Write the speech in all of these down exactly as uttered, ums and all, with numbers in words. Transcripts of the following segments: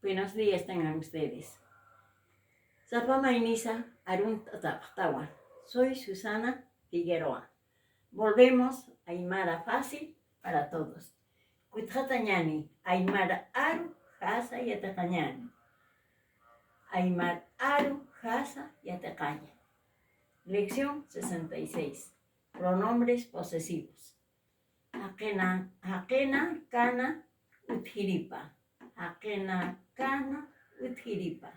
Buenos días tengan ustedes. Sapa maynisa arunt'atapxtawan. Soy Susana Figueroa. Volvemos a Aymara Fácil para Todos. Kutxatañani, aymar aru jasa yatiqañani. Aymar aru jasa yatiqaña. Lección sesenta y seis. Pronombres posesivos. Jaqina, jaqina kana utjiripa. Jaqina kana utjiripa.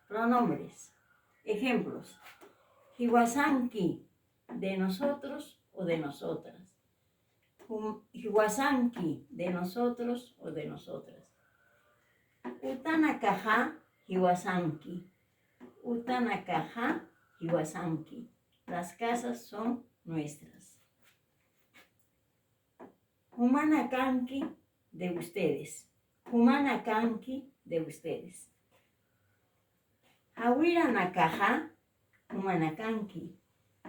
Pronombres. Ejemplos. Jiwasanki, de nosotros o de nosotras. Jum-, jiwasanki, de nosotros o de nosotras. Utanakaxa jiwasanki. Utanakaxa jiwasanki. Las casas son nuestras. Jumanakanki, de ustedes. Jumanakanki, de ustedes. Jawiranakaxa jumanakanki.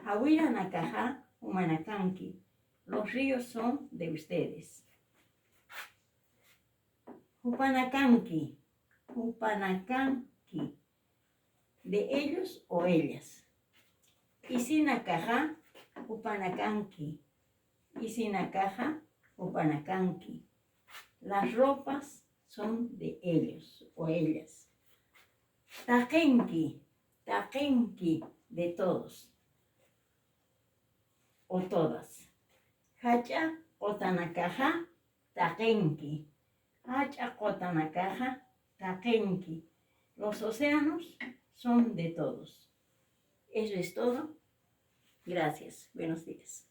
Jawiranakaxa jumanakanki. Los ríos son de ustedes. Jupanakanki, jupanakanki. De ellos o ellas. Isinakaxa jupanakanki. Isinakaxa jupanakanki. Las ropas son de ellos o ellas. Taqinki, taqinki, de todos o todas. Jach'a qutanakaxa taqinki. Jach'a qutanakaxa taqinki. Los océanos son de todos. Eso es todo. Gracias. Buenos días.